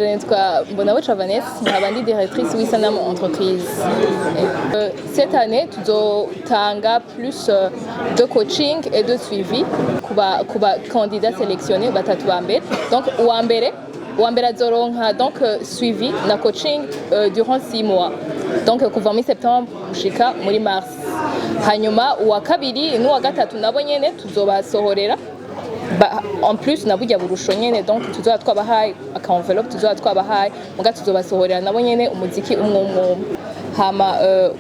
Nitwa Mbonabuca Vanessa, nkaba ndi directrice w'Isanamu Entreprise. Cette année tuzotanga plus de coaching et de suivi kuba candidats sélectionnés batatu ba mbere. Donc uwa mbere azoronka donc suivi na coaching durant 6 mois. Donc kuva muri septembre gushika muri mars. Hanyuma uwa kabiri n'uwa gatatu nabo nyene tuzobasohorera en plus na burya burusho nyene, donc tuzoba twabahaye aka enveloppe, tuzoba twabahaye, muga tuzobasohorera nabo nyene umuziki umwe umwe umwe. Hama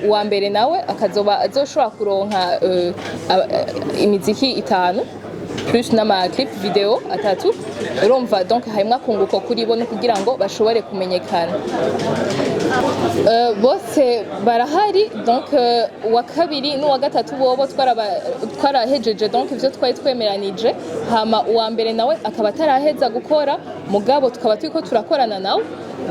uwa mbere nawe akazoba azoshobora kuronka imiziki itanu plus n'ama clip video atatu. Urumva donc harimwo akunguko kuri bo no kugira ngo bashobore kumenyekana. Bose barahari. Donc uwa kabiri n'uwa gatatu bobo twarahejeje donc ivyo twari twemeranije. Hama uwa mbere nawe akaba ataraheza gukora, mugabo tukaba turiko turakorana nawe.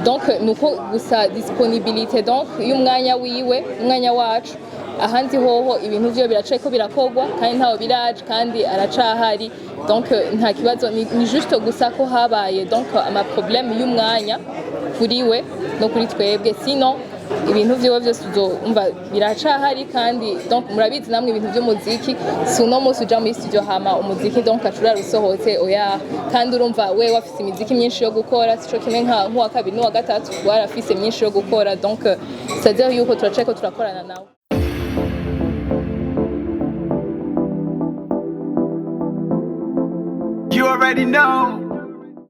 Donc nuko gusa disponibilité donc y'umwanya wiwe, umwanya wacu. Ahandi hoho ibintu vyo biracayeko birakorwa kandi ntaho biraje kandi aracahari, donc nta kibazo. Ni juste gusa ko habaye donc ama problème y'umwanya kuri we no kuri twebwe. Sinon ibintu vyiwe vyose uzumva biracahari. Kandi donc murabizi namwe, ibintu vy'umuziki si uno munsi uja muri studio hama umuziki donc acurara usohotse, oya. Kandi urumva we wafise imiziki myinshi yo gukora, sico kimwe nka nk'uwa kabiri n'uwa gatatu warafise myinshi yo gukora. Donc c'est-à-dire yuko turacayeko turakorana nawe. You already know.